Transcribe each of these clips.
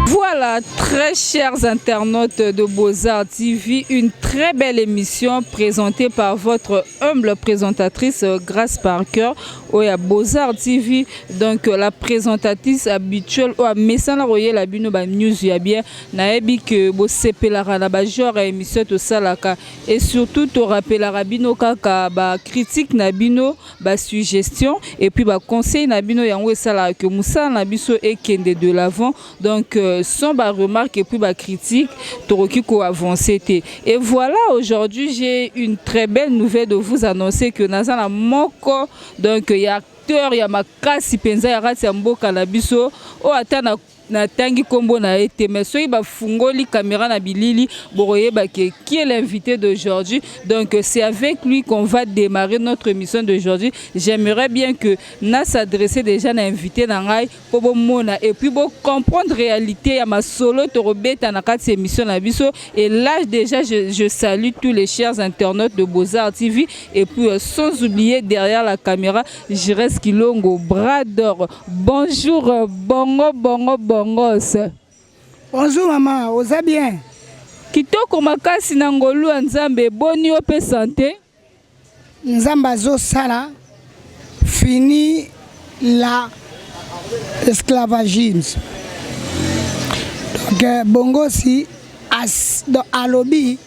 Voilà, très chers internautes de Beaux-Arts TV, une très belle émission présentée par votre humble présentatrice Grace Parker, oyo ya Beaux-Arts TV. Donc la présentatrice habituelle oyo amesana koyela bino ba news ya bien. Nayebi que bosepelaka na ba genre ya émission tosalaka et surtout torappelaka bino kaka ba critique na bino, ba suggestion et puis ba conseil na bino. Yango esalaka que mosala na biso ekende de l'avant. Donc sans ba remarque et puis ba critique, tokoki koavancer te. Et voilà, aujourd'hui j'ai une très belle nouvelle de vous annoncer que naza na moko donc ya acteur ya makasi mpenza ya kati ya mboka na biso, oyo ata na natangi nkombo na ye te, mais soki bafungoli caméra na bilili, bokoyeba ke qui est l'invité d'aujourd'hui. Donc c'est avec lui qu'on va démarrer notre émission d'aujourd'hui. J'aimerais bien que na s'adresser déjà na invité na ngai mpo bomona et puis bocomprendre réalité ya masolo tokobeta na kati ya émission na biso. Et là déjà je salue tous les chers internautes de Beaux-Arts TV et puis sans oublier derrière la caméra Jires Kilongo bras d'or. Bonjour bongo bongo bongos. Bonjour maman, oza bien? Kitoko makasi na ngolu ya Nzambe. Boni yo mpe santé? Nzambe azosala. Fini la esclavagisme. Donc bongosi donc, alobi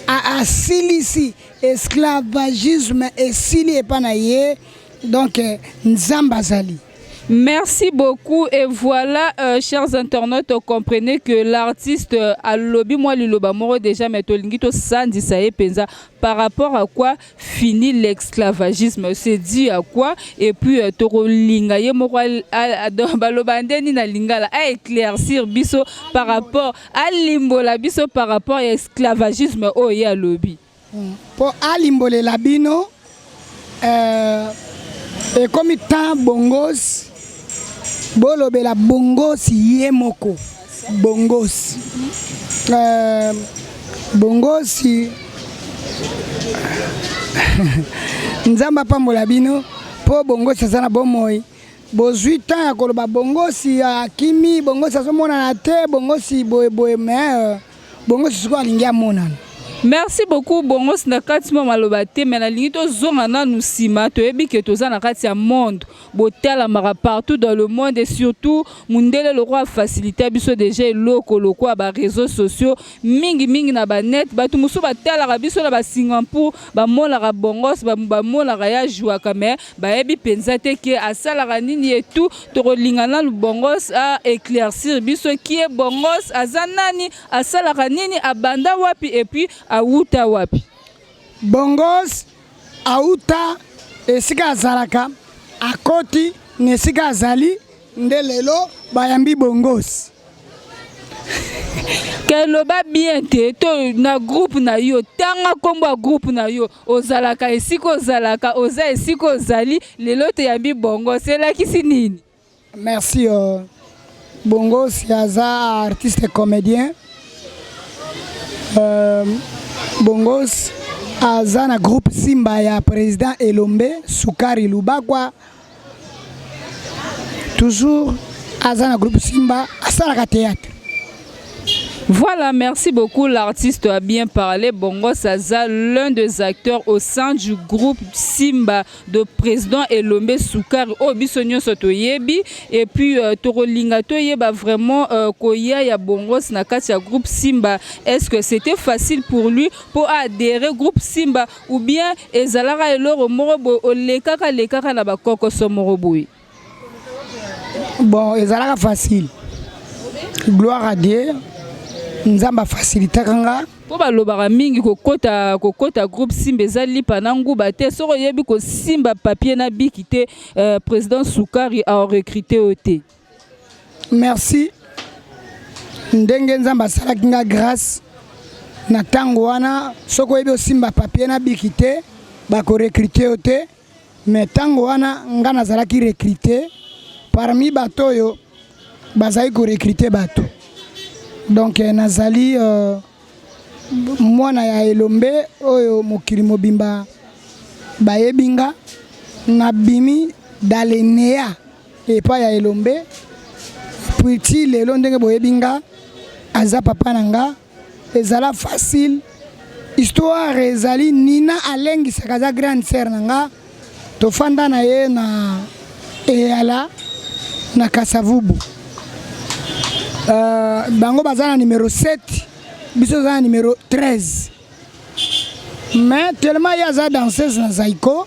asilisi esclavagisme, esili epa na ye. Donc Nzambe azali. Merci beaucoup. Et voilà, chers internautes, comprenez que l'artiste alobi mwa liloba moko déjà, mais tolingi tosandisa ye penza par rapport à quoi finit l'esclavagisme. C'est dit à quoi? Et puis, tokolinga ye moko baloba ndeni na lingala a éclaircir biso par rapport alimbola biso par rapport à esclavagisme oyo ye alobi. Mpo alimbolela bino, ekomi temps bongos bolobela bongosi ye moko. Bongosi, bongosi, Nzambe apambola bino mpo bongosi aza na bomoi. Bozwi temps ya koloba bongosi akimi, bongosi azomonana te, bongosi boyeboye, mais bongosi sikoyo alingi amonana. Merci beaucoup bongos. Na kati mwa maloba te, me nalingi tozonga nanu nsima. Toyebi ke toza na kati ya monde, botalamaka partout dans le monde et surtout mundele lokwa facilité biso déjà eloko lokwa ba réseaux sociaux, mingimingi na banet. Bato mosusu batalaka biso na basingapour, bamonaka bongos, bamonaka ya jouaka, mais bayebi mpenza te ke asalaka nini etu. Tokolinga nanu bongos a éclaircir biso qui est bongos, aza nani, asalaka nini, abanda wapi et puis awuta wapi. Bongos auta esika azalaka, akoti na esika azali nde lelo bayambi bongos. Keloba bien te to na groupe na yo, tanga nkombo ya groupe na yo ozalaka, esika ozalaka, oza esika ozali lelo toyambi bongos, elakisi nini? Merci. Bongos aza artiste comédien. Bongos aza na groupe Simba ya président Elombe Sukari Lubakwa. Toujours aza na groupe Simba, asalaka théâtre. Voilà, merci beaucoup. L'artiste a bien parlé. Bongos aza l'un des acteurs au sein du groupe Simba de président Elombe Soukari. Oh, biso nyonso toyebi. Et puis, tokolinga toyeba vraiment koya ya Bongos na kati ya groupe Simba. Est-ce que c'était facile pour lui pour adhérer groupe Simba ou bien ezalaka eloko moko boye olekaka lekaka na bakokoso moko boye? Bon, ezalaka facile, gloire à Dieu, Nzambe afacilitaka nga. Mpo balobaka mingi kokota groupe Simba eza lipa na nguba te. Soki oyebi kosimba papier na biki te, président Sukari aorecrute yo te. Merci. Ndenge Nzambe asalaki nga grâce na ntango wana, soki oyebi osimba papier na biki te, bakorecrute yo te. Mais ntango wana nga nazalaki recruté. Parmi bato oyo bazali korecruter bato, donc nazali mwana ya Elombe oyo mokili mobimba bayebi nga. Nabimi dalenea epai ya Elombe, puis ti lelo ndenge boyebi nga, aza papa na nga. Ezala facile, histoire ezali Nina alengisaka, aza grande sœur na nga. Tofanda na ye na Eyala na Kasavubu. Bango baza na numéro 7, biso toza na numéro 13. Mais tellement ye aza danseuse na Zaiko,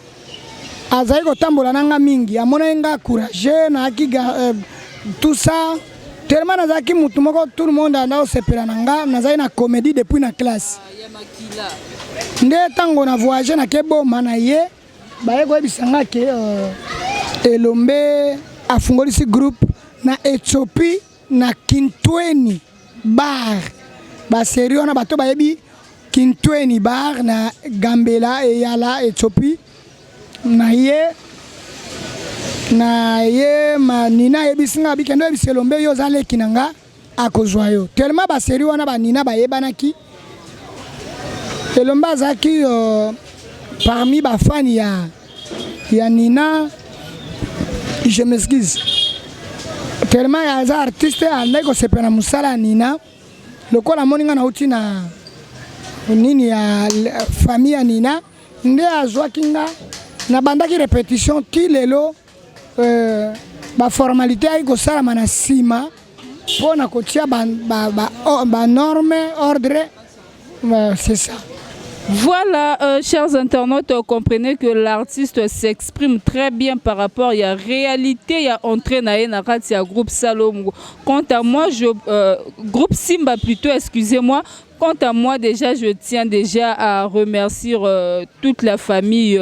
azali kotambola na nga mingi, amonaki nga courageux, nayaki tout ça. Tellement nazalaki mutu moko, tout le monde anda kosepela na nga. Nazali na comédie depuis na classe. Nde ntango na voyage, nake boma na ye, baye koyebisa nga ke Elombe afungolisi groupe na Éthiopie, na Kintweni Bar. Basérie wana, bato bayebi Kintweni Bar na Gambela, Eyala, Éthiopie. Na ye ma Nina ayebisi nga, bikende oyebisa Elombe, yo oza leki na nga, akozwa yo. Tellement basérie wana, banina bayebanaki. Elombe azalaki parmi bafani ya Nina. Je m'excuse, tellement aza artiste, andaki kosepela na mosala ya Nina. Lokola amoni nga nauti na nini ya famille ya Nina, nde azwaki nga. Nabandaki répétition ti lelo. Baformalité ayaki kosalama na nsima mpo na kotia banorme ba ordre, c'est ça. Voilà, chers internautes, comprenez que l'artiste s'exprime très bien par rapport à la réalité, il y a entrée na ye na kati ya groupe Salongo. Quant à moi, groupe Simba plutôt, excusez-moi. Quant à moi, déjà, je tiens déjà à remercier toute la famille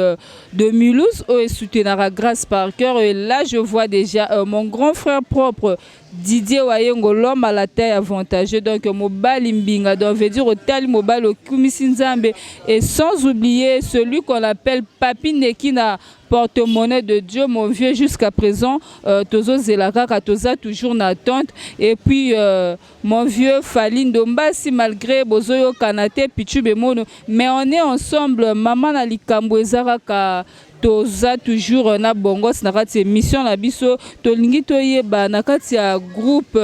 de Mulhouse et soutenira Grâce par cœur. Et là, je vois déjà mon grand frère propre, Didier Wayengo, l'homme à la taille avantageuse. Donc, mobali mbinga, donc veut dire otali mobali okumisi Nzambe. Et sans oublier celui qu'on appelle Papi Nekina, porte-monnaie de Dieu, mon vieux, jusqu'à présent, tozo zela kaka, toza toujours en attente. Et puis, mon vieux Faline Dombasi, malgré bozoyo kanate, Pichu Bemono, mais on est ensemble, maman na likambo ezaraka, toza toujours na bongos na kati émission na biso. Tolingi toyeba na kati ya groupe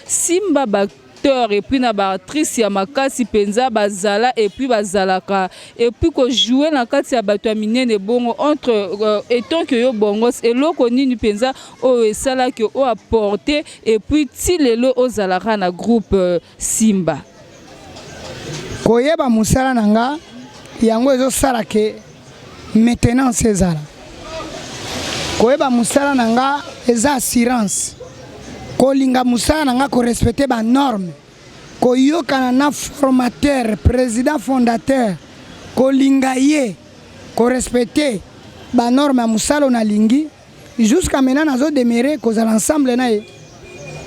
Simba, baacteur et puis na baactrice ya makasi mpenza bazala et puis bazalaka et puis kojouer na kati ya bato ya minene bongo entre étant que yo bongos, eloko nini mpenza oyo esalaki oyo apporte et puis ti lelo ozalaka na groupe Simba? Koyeba mosala na nga, yango ezosala ke maintenance ezala. Koyeba mosala na nga eza assurance. Kolinga mosala na nga, korespecter banorme, koyokana na formateur, président fondateur, kolinga ye, korespecter banorme ya mosala oyo nalingi. Jusqu'à maintenant nazodemeurer kozala ensemble na ye.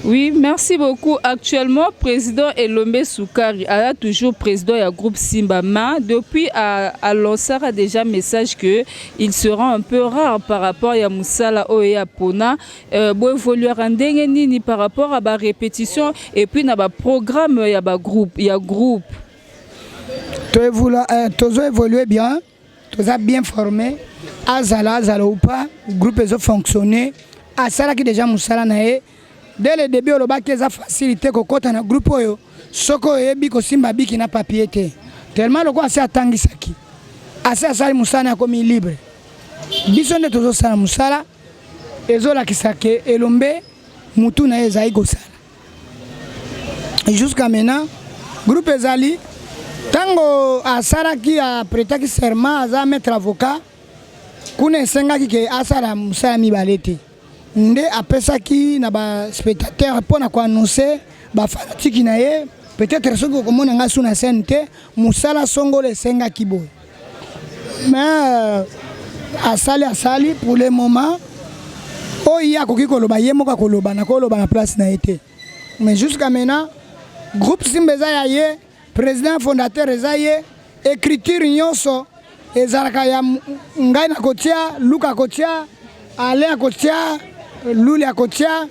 Oui, merci beaucoup. Actuellement, président Elombe Soukari a toujours président du groupe Simba. Mais depuis a lancé déjà message que il sera un peu rare par rapport à mosala oyo apona. Bo évoluer ndenge nini par rapport à ba répétition et puis na ba programme ya ba groupe, ya groupe? Tozo évoluer bien, toza bien formé. Azala, azala ou pas, groupe ezofonctionner. Asalaki déjà mosala na ye dès le début. Olobaki eza facilité kokɔta na groupe oyo soki oyebi kosimba biki na papier te. Tellement lokola asi atangisaki, asi asali mosala na akomi libre, biso nde tozosala mosala. Ezolakisa ke Elombe mutu na ye ezali kosala. Jusqu'à maintenant groupe ezali. Ntango asalaki, aprêtaki serment, aza maître avocat kuna, esengaki ke asala mosala mibale te. Nde apesaki na baspectateur mpo na koannoncer bafanatiki na ye: peut-être soki okomona ngai su na scène te, mosala songolo esengaki boye. Mais asali pour le moment oyo ye akoki koloba, ye moko akoloba, nakoloba na place na ye te. Mais jusqu'à maintenant groupe Simba eza ya ye, président fondateur eza ye. Écriture nyonso ezalaka ya ngai, nakotia Luka, akotia Alain, akotia Luli akotia,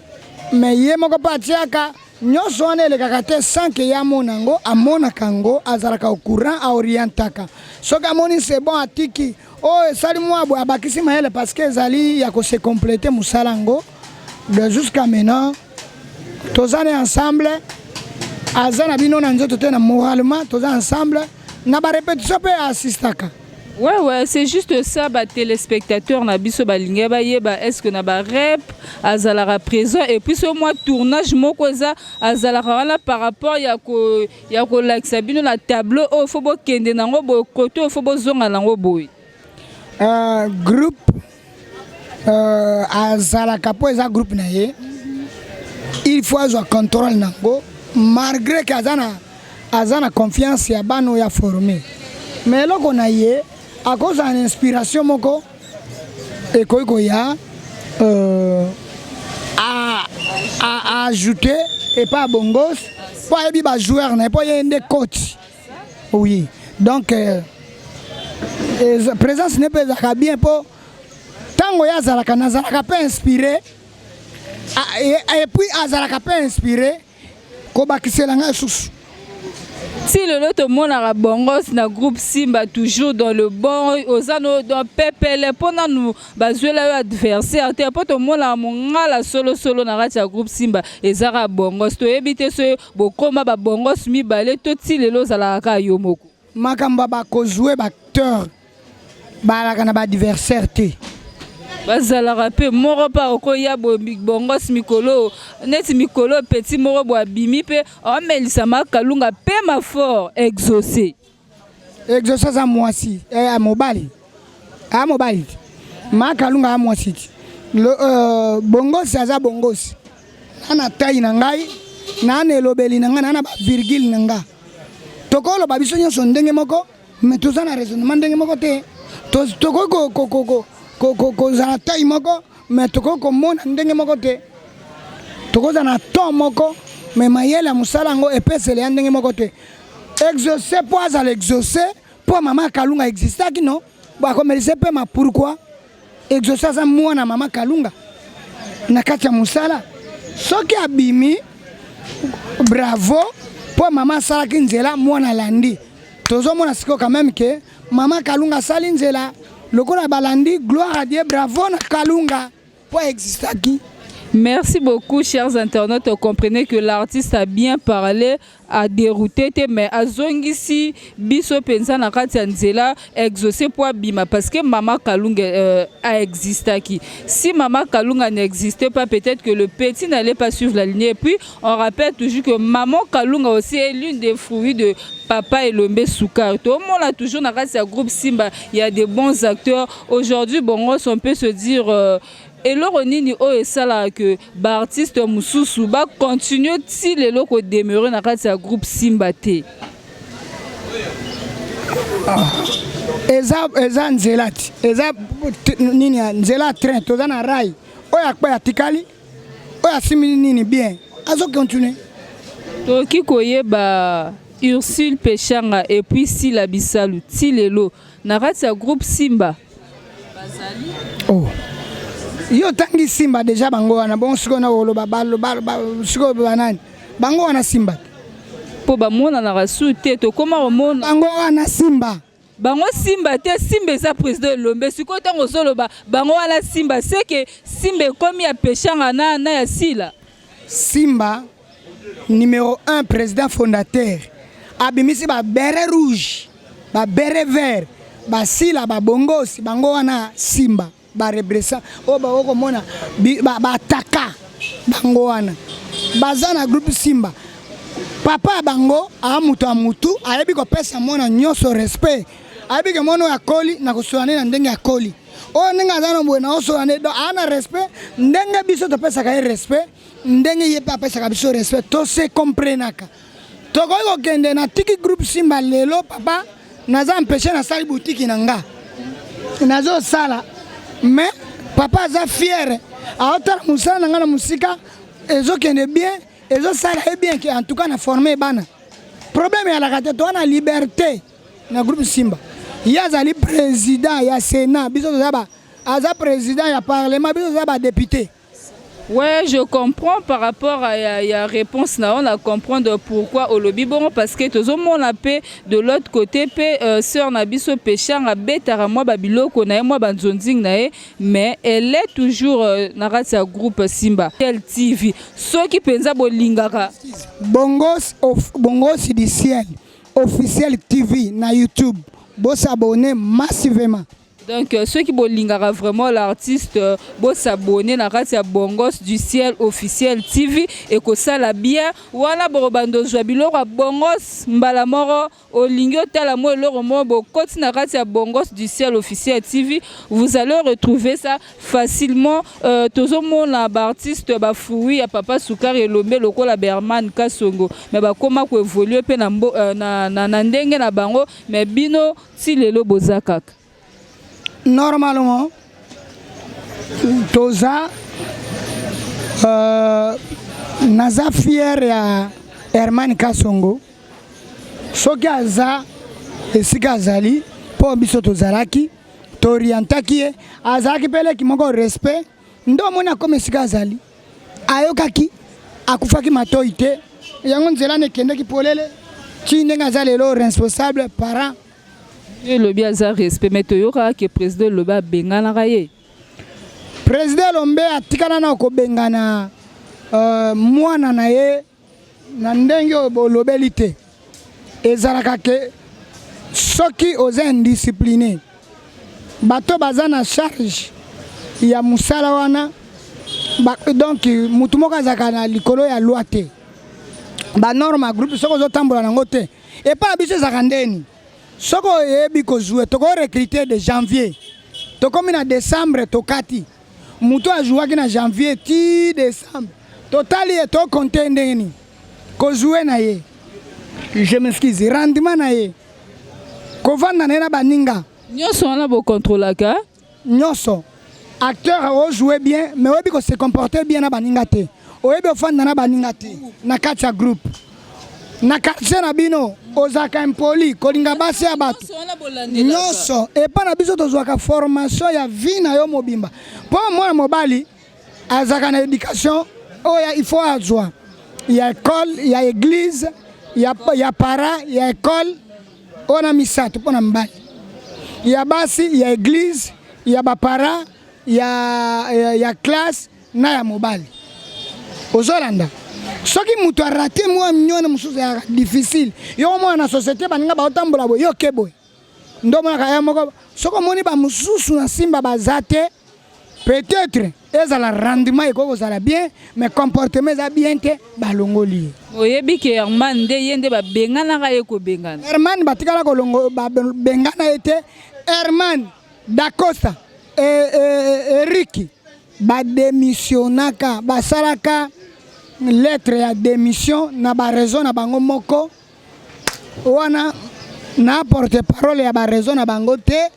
mais ye moko mpe atiaka. Nyonso wana elekaka te sans que ye amona yango. Amonaka yango, azalaka au courant, aorientaka. Soki amoni c'est bon, atiki. Oyo esali mwa boye, abakisi mayele, parce que ezali ya kose compléter mosala yango. De jusqu'à maintenant toza ne ensemble. Aza na bino na nzoto te, na moralement toza ensemble. Na barépétition mpe assistaka. Ouais, c'est juste ça. Batéléspectateur na biso balingi bayeba: est ce que na barep azalaka présent? Et puis so mwa tournage moko eza, azalaka wana par rapport ya kolakisa bino na tableau oyo faut bokende nango boye, kote oyo faut bozonga nango boye? Groupe azalaka, mpo eza groupe na ye, il faut azwa contrôle nango, malgré que aza na confiance ya bana oyo aforme. Mais eloko na ye, akozala na inspiration moko ekoki koya ajoute epai ya Bongos, mpo ayebi bajoueur na ye, mpo ye nde coach. Oui, donc présence ne mpe ezalaka bien, mpo ntango ye azalaka, nazalaka mpe inspiré. Et puis azalaka mpe inspiré kobakisela ngai lisusu. Ti lelo tomonaka Bongos na groupe Simba toujours dans le bon, oza no dans pepele, mpo nanu bazwela yo adversaire te, mpo tomonaka mongala solosolo na kati ya groupe Simba ezaka Bongos. Toyebi te soki bokóma babongos mibale to ti lelo ozalaka kaka yo moko. Makambo ya bakozwe, baacteur balaka na baadversaire te. Bazalaka mpe moko mpe akoya boye. Bongos, mikolo neti mikolo, petit moko boye abimi mpe aomelisa Makalunga mpe mafort, Exaucé. Exaucé aza mwasi, mobali, aya mobali te. Makalunga aya mwasi te. Bongosi aza bongosi na na tai na ngai, na na elobeli na ngai, na na bavirgule na nga. Tokoloba biso nyonso ndenge moko, mais toza na raisonnement ndenge moko te. Tokoki kozala tai moko, mais tokoki komona ndenge moko te. Tokozala na ton moko, mais mayele ya mosala yango epesele ya ndenge moko te. Exaucé, mpo azala Exaucé, mpo mama Kalunga existaki, no bakomelise mpe ma. Pourquoi Exaucé aza mwana mama Kalunga na kati ya mosala? Soki abimi, bravo, mpo mama asalaki nzela, mwana alandi. Tozomona sikoyo quand même que mama Kalunga asali nzela lokola balandi. Gloire à Dieu, bravo na Kalunga mpo existaki. Merci beaucoup, chers internautes. Comprenez que l'artiste a bien parlé, a dérouté, mais azongisi biso penza na kati ya nzela. Exaucé po abima parce que Mama Kalunga a existaki. Si Mama Kalunga n'existait pas, peut-être que le petit n'allait pas suivre la lignée. Et puis, on rappelle toujours que Maman Kalunga aussi est l'une des fruits de Papa Elombe Soukar. Tout le monde a toujours na kati ya groupe Simba, il y a des bons acteurs. Aujourd'hui, bon, on peut se dire eloko nini oyo esalaka ke baartiste mosusu bacontinue ti lelo kodemeurer na kati ya groupe Simba te? Eza nzela ti eza nini ya nzela ya train. Toza na rail oyo akpa atikali, oyo asimbi nini bien, azocontinue. Tokoki koyeba Ursule Peshanga et puis Sila Bisalu, ti lelo na kati ya groupe Simba bazali? Oh. Yo otangi Simba déjà, bango wana. Bon, sikoyo na koloba sikoyo banani bango wana Simba te? Mpo bamonanaka su te, tokóma komona. Bango wana Simba. Bango Simba te. Simba eza président Elombe. Sikoyo ntango ozoloba bango wana Simba, seke Simba ekomi ya Peshanga na ya Sila. Simba numéro 1, président fondateur, abimisi babéret rouge, babéret vert, basila, babongosi, bango wana Simba. Barebresa oyo baokomona bataka, bango wana baza na groupe Simba. Papa ya bango aa moto ya mutu, ayebi kopesa mwana nyonso respect. Ayebi ke mwana oyo akoli, na kosola nde na ndenge akoli, oyo ndenge aza na boye, na osola nde. Donc aa na respect ndenge biso topesaka ye respect, ndenge ye mpe apesaka biso respect. Tose comprenaka. Tokoki kokende na tiki groupe Simba lelo, papa naza empêché, nasali butiki na nga, nazosala, mais papa aza fier, aotala mosala na nga na mosika, ezokende bien, ezosala ye bien ke en tout cas na forme bana. Problème eyalaka te. Toza na liberté na groupe Simba. Ye azali président ya Sénat, biso toza ba, aza président ya parlement, biso toza badéputé. Ouais, je comprends par rapport à ya réponse na on a comprendre pourquoi olobi bongo, parce que tozomona pe de l'autre côté pe sœur na biso Peshanga abetaka mwa babiloko na ye, mwa banzonzing na ye, mais elle est toujours na kati ya groupe Simba Tel TV. Soki mpenza bolingaka Bongos of, Bongos du Ciel Officiel TV na YouTube, bosabonner massivement. Donc ceux qui bolingaka vraiment l'artiste, bosabonner na kati ya Bongos du Ciel Officiel TV, ekosala bien. Wana bokobanda ozwa biloko ya Bongos mbala moko. Olingi otala mwa eloko moko, bokoti na kati ya Bongos du Ciel Officiel TV, vous allez retrouver ça facilement. Tozomona baartiste, bafruit ya papa Sukari Elombe lokola Berman Kasongo, mais bakóma koévoluer mpe na ndenge na bango, mais bino ti lelo boza kaka. Normalement toza, naza fier ya Herman Kasongo. Soki aza esika azali, mpo biso tozalaki toorientaki ye, azalaki mpe leki moko respect. Nde omoni akóma esika azali, ayokaki, akufaki matoi te. Yango nzela na ekendeki polele ti ndenge aza lelo responsable parent. Elobi aza respect, mais toyokaka ke président elobi abenganaka ye. Président Elombe atikala na kobengana mwana na ye na ndenge oyo bolobeli te. Ezalaka ke soki oza indiscipliné, bato baza na charge ya mosala wana donc mutu moko azalaka na likolo ya loi te. Banorme ya groupe, soki ozotambola nango te, epai na biso ezalaka ndeni: soki oyebi kozwe, tokorecruter de janvier, tokomi na décembre, tokati moto azwaki na janvier ti décembre, totali ye, tokonte ndenge nini kozwe na ye, je m'excuse, rendement na ye, kovanda na ye na baninga. Nyonso wana bokontrolaka? Nyonso. Acteur ojoue bien, mais oyebi kose comporter bien na baninga te, oyebi ofanda na baninga te na kati ya groupe, na quartier na bino ozalaka impoli, kolinga basi ya bato. Nyonso wana bolandelaka? Nyonso. Epai na biso tozwaka formation ya vie na yo mobimba, mpo mwana mobali azalaka na éducation oyo il faut azwa ya école, ya église, ya para, ya école. Oyo na misato mpo na mibali. Ya basi, ya église, ya bapara, ya classe na ya mobali. Ozolanda, soki moto arate mwa minyona mosusu ya difficile, yo mwana na société, baninga baotambola boye, yo ke boye, nde omonaka ya moko. Soki omoni bamosusu na Nsimba baza te, peut-être ezala rendement ekoki kozala bien, mais comportement eza bien te, balongoli ye. Oyebi ke Herman nde ye nde babenganaka ye kobengana? Herman batikala kolongo, babengana ye te. Herman Dacosta, Eriki badémissionnaka, basalaka lettre ya démission na baraison na bango moko wana. Na porte parole ya baraison na bango te.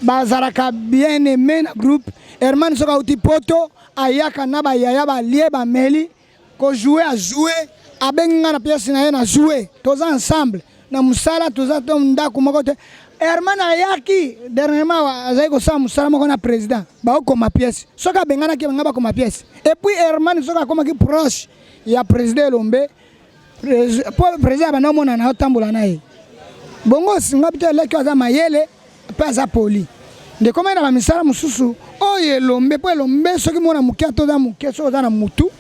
Bazalaka bien aimé na groupe. Herman soki auti Poto, ayaka na bayaya, balie, bameli, kojouer, ajoue, abengi nga na pièce na ye, na joue, toza ensemble na mosala, toza to ndako moko te. Herman ayaki dernièrement, azali kosala mosala moko na président, baokoma pièce. Soki abenganaki nga bakoma pièce. Et puis Herman soki akomaki proche ya président Elombe, po président abanda omona na otambola na ye bongo, nga bito eleki, aza mayele mpe aza poli. Ndeko mai na bamisala mosusu oyo Elombe, mpo Elombe soki mona moke, ata oza moke, soki oza na mutu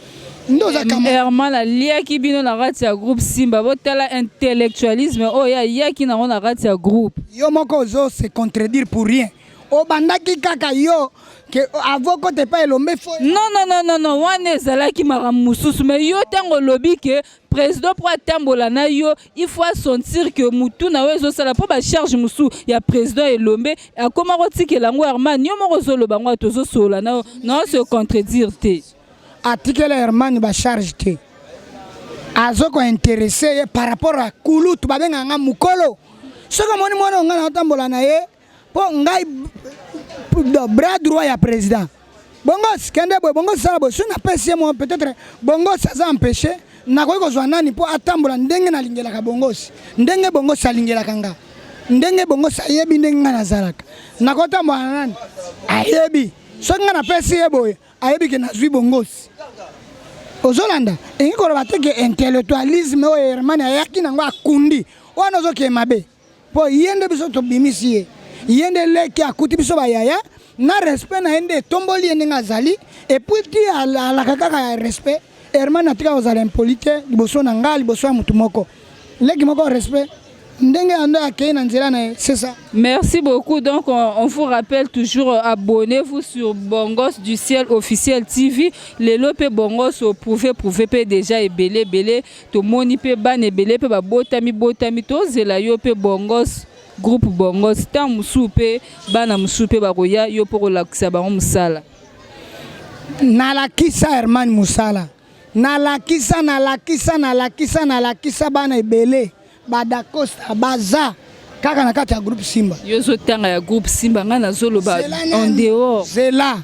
nde oza kama. Herman aliaki bino na kati ya groupe Simba. Botala intellectualisme oyo ayaki nango na kati ya groupe. Yo moko ozo se contredire pour rien. Obandaki kaka yo ke avo kote epai Elombe fo. Non, non, non, non, non, wana ezalaki makambo mosusu. Mais yo ntango olobi ke président mpo atambola na yo, il faut asentir ke mutu na yo ezosala, mpo bacharge mosusu ya président Elombe akóma kotikela yango Herman. Yo moko ozoloba yango, tozosolola na yo, na se contredire te. Atikela Herman bacharge te, azo kointéresser ye par rapport à kulutu. Babengaka nga mokolo. Soki omoni mwana oyo, ngai naotambola na ye, mpo ngai bras droit ya président. Bongos kende boye, bongos sala boye. Soki napesi ye mo, peut-être bongos aza empêché, nakoki kozwa nani mpo atambola ndenge nalingelaka bongos, ndenge bongos alingelaka nga, ndenge bongos ayebi ndenge ngai nazalaka, nakotambola na nani ayebi. Soki ngai napesi ye boye. Ayebi ke nazwi bongosi. Ozolanda, elingi koloba te ke intellectualisme oyo Herman ayaki nango akundi wana, ozokee mabe, mpo ye nde biso tobimisi ye, ye nde leki akuti biso bayaya na respect na ye nde etomboli ye ndenge azali. Et puis ti alaka kaka ya respect. Herman atika kozala impoli te liboso na nga, liboso ya motu moko, leki moko, respect ndenge ando akei na nzela na ye, c'est ça. Merci beaucoup. Donc, on vous rappelle toujours, abonnez-vous sur Bongos du Ciel officiel TV. Lelo pe Bongos prouvé, prouvé pe déjà ebele ebele. Tomoni pe bana ebele pe babotami botami, tozela yo pe Bongos, groupe Bongos. Tant mosusu pe bana mosusu pe bakoya yo po kolakisa bango mosala. Nalakisa Herman mosala, nalakisa, nalakisa, nalakisa, nalakisa bana ebele. Badacosta baza kaka na kati ya groupe Simba. Yo ozotanga ya groupe Simba, ngai nazoloba en dehors. Zela,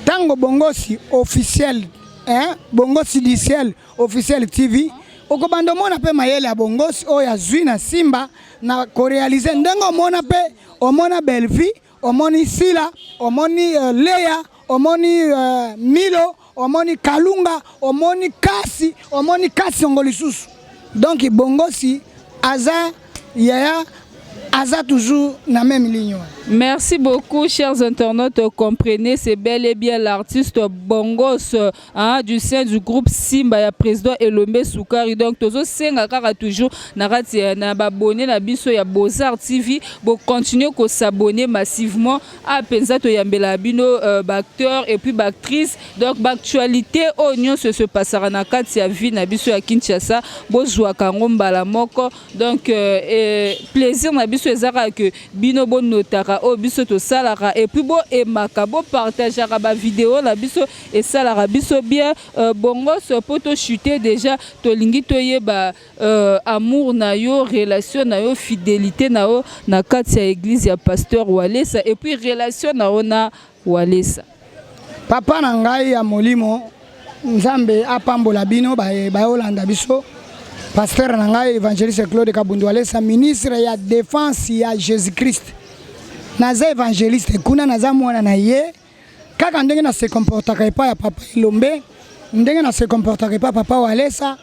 ntango Bongosi officiel, hein? Bongosi du Ciel officiel TV, okobanda omona mpe mayele ya Bongosi oyo azwi na Simba na koréaliser ndenge omona mpe omona Bellevue, omoni Sila, omoni Leya, omoni Milo, omoni Kalunga, omoni Kasi, omoni Kasi yango lisusu. Donc Bongosi aza yaya, aza toujours na même ligne wana. Merci beaucoup, chers internautes. Comprenez, c'est bel et bien l'artiste Bongos, hein, du sein du groupe Simba, ya président Elombe Soukari. Donc, tozo senga kaka toujours na kati na ba abonné na biso ya Beaux-Arts TV, bo continuer ko s'abonner massivement à penza to yambela bino ba acteur et puis ba actrice. Donc ba actualité oyo nyonso se passera na kati ya vie na biso ya Kinshasa, bozwaka yango mbala moko. Donc plaisir na biso ezaka que bino bonotaka oyo biso tosalaka et puis boaimaka, bopartageaka bavideo na biso, esalaka biso bien. Bongos, po tochute déjà, tolingi toyeba amour na yo, relation na yo, fidélité na yo na kati ya église ya pasteur Walesa et puis relation na yo na Walesa. Papa na ngai ya molimo, Nzambe apambola bino bayolanda biso. Pasteur na ngai, évangéliste Claude Kabundu Walesa, ministre ya défense ya Jésus Christ, naza évangéliste kuna, naza mwana na ye. Kaka ndenge na se comportaka epai ya papa Elombe, ndenge na se comportaka epai ya papa Walesa.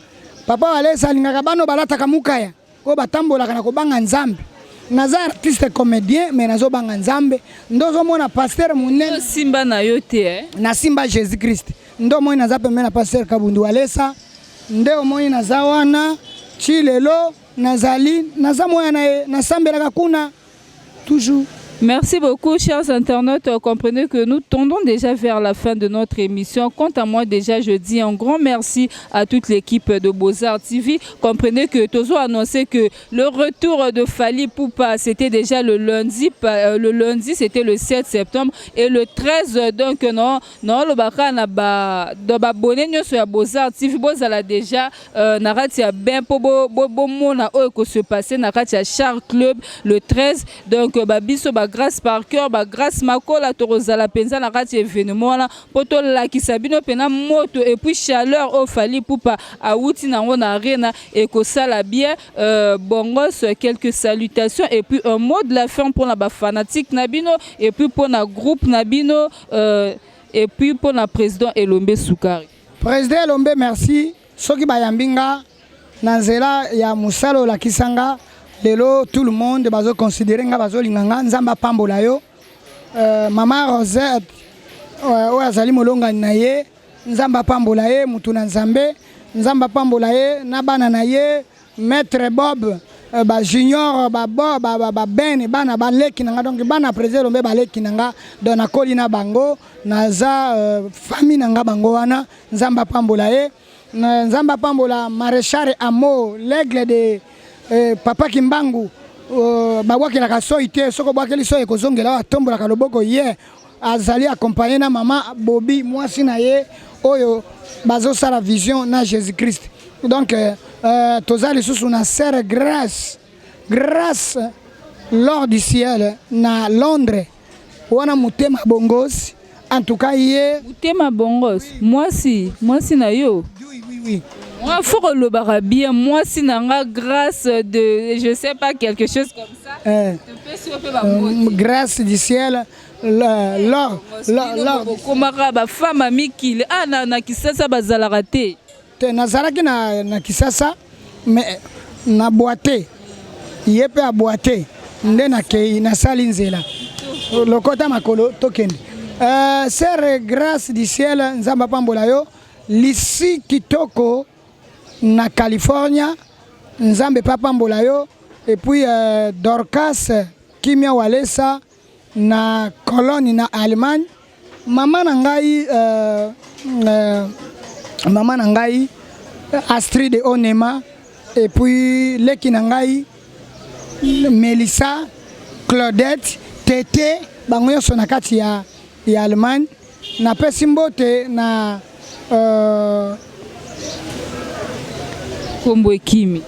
Papa Walesa alingaka bano balataka mukaya oyo batambolaka na kobanga Nzambe. Naza artiste comédien, mais nazobanga Nzambe. Nde ozomona pasteur monene. Simba na yo te, eh? Nasimba Jésus Christ. Nde omoni naza pembeni na pasteur Kabundu Walesa, nde omoni naza wana ti lelo, nazali, naza mwana na ye, nasambelaka kuna toujours. Merci beaucoup, chers internautes. Comprenez que nous tendons déjà vers la fin de notre émission. Quant à moi, déjà, je dis un grand merci à toute l'équipe de Beaux-Arts TV. Comprenez que tozo annoncé que le retour de Fally Ipupa, c'était déjà le lundi. Le lundi, c'était le 7 septembre. Et le 13, donc, non, non, le baka na ba, de ba abonné nyonso ya Beaux-Arts TV, bozala déjà na kati ya ben po bo bo bomona oyo ko se passer na kati ya Char Club le 13. Donc ba biso, ba Grâce par cœur, ba Grâce Makola, tokozala penza na kati événement wana po tolakisa bino pena moto et puis chaleur oyo Fally Ipupa awuti nango na arena ekosala bien. Bongos, quelques salutations et puis un mot de la fin pour la ba fanatique na bino et puis pour na groupe na bino et puis pour na président Elombe Soukari. Président Elombe, merci. Soki bayambi nga na nzela ya mosala olakisa nga lelo, tout le monde bazoconsidérer nga, bazolinga nga. Nzambe apambola yo. Mama Rosette oyo azali molongani na ye, Nzambe apambola ye, mutu na Nzambe. Nzambe apambola ye na bana na ye, maître Bob, bajunior, baben, ba, ba, bana baleki na nga. Donc bana président Elombe baleki na nga, donc nakoli na bango, naza famille na nga bango wana. Nzambe apambola ye. Nzambe apambola maréchal Amo, l'aigle de papa Kimbangu. Babwakelaka soi te, soki obwakeli soi ekozongela. Oyo atombolaka loboko, ye azali accompagné na mama Bobi, mwasi na ye, oyo bazosala vision na Jésus Christ. Donc toza lisusu na sœur Grâce, Grâce lors du ciel na Londres wana, motema Bongosi en tout cas ye. Motema Bongos, mwasi na yo. Oui. Moi, faut kolobaka bien mwasi na nga Grâce de je sais pas, quelque chose comme ça. Topesi yo mpe bambote. Grâce du ciel, l'or, l'or. Bokomaka bafemme ya mikili a na Kisasa bazalaka te. Te, nazalaki na Kisasa, mais na bwa te, ye mpe abwa te nde nakei, nasali nzela lokota makolo tokende. Sœur Grâce du ciel, Nzambe apambola yo. Lisi kitoko na California, Nzambe mpe apambola yo. Et puis Dorcas Kimia Walesa na Cologne na Allemagne, mama na ngai, mama na ngai Astrid Onema, et puis leki na ngai Melissa, Claudette, Tete, bango nyonso na kati ya Allemagne. Napesi mbote na Nkombo ekimi,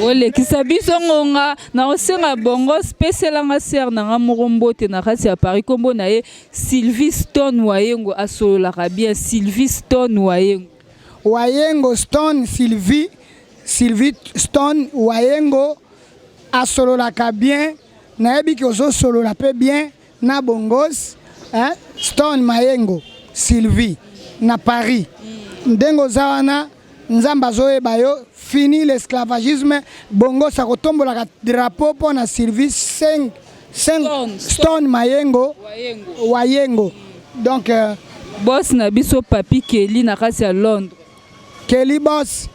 olekisa biso ngonga na kosenga bongo. Peselanga sœur na nga moko mbote na kati ya Paris, nkombo na ye Sylvie Stone Wayengo, asololaka bien, Sylvie Stone Wayengo. Wayengo Stone Sylvie, Sylvie Stone Wayengo asololaka bien. Nayebi ke ozosolola mpe bien na Bongos, hein? Stone Mayengo Sylvie na Paris, ndenge oza wana, Nzambe azoyeba yo. Fini l'esclavagisme. Bongos akotombolaka drapeau mpo na Sylvie 5 Stone, Stone Mayengo. Wayengo. Wayengo, donc Boss na biso Papi Keli na kati ya Londres. Keli boss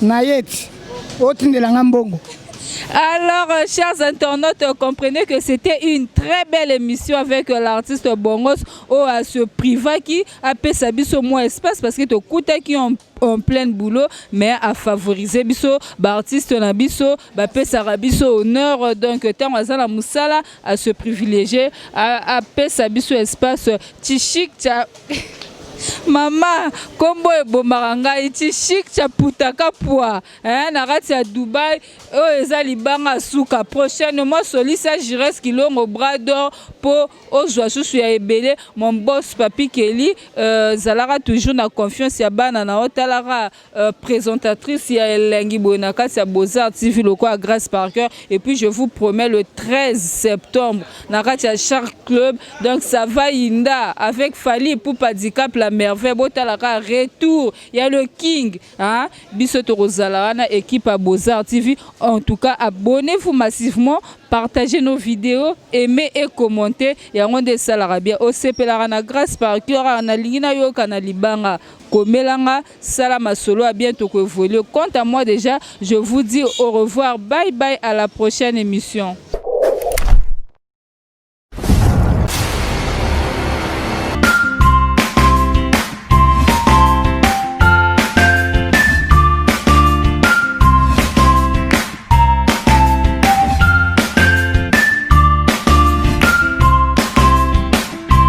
na ye ti otindelanga mbongo. Alors, chers internautes, comprenez que c'était une très belle émission avec l'artiste Bongos oyo se privaki apesa biso mwa espace parce que tokutaki en plein boulot, mais a favoriser biso baartiste na biso, bapesaka biso honneur. Donc ntango aza na mosala, a se privilégier, apesa biso espace. Tishik tia mama, nkombo ebomaka ngai, Tishik Chaputaka pwa, eh, na kati ya Dubai oyo eza libanga suka. Prochainement solisa Jires Kilongo bras d'or mpo ozwa susu ya ebele. Mon boss Papi Keli, zalaka toujours na confiance ya bana na otalaka, présentatrice ya elengi boye na kati ya Beaux-Arts TV lokola Grâce Parker. Et puis je vous promets, le 13 septembre na kati ya Shark Club, donc ça va inda avec Fally Ipupa Dicap la Merveille. Botalaka retour ya le King, hein? Biso tokozala wana, équipe ya Beaux-Arts TV. En tout cas, abonnez-vous massivement, partagez nos vidéos, aimez et commentez. Yango nde esalaka bien. Osepelaka na Grâce Parker, nalingi nayoka na libanga, komelanga, sala masolo ya bien, tokoévolue. Quant à moi déjà, je vous dis au revoir, bye bye, à la prochaine émission.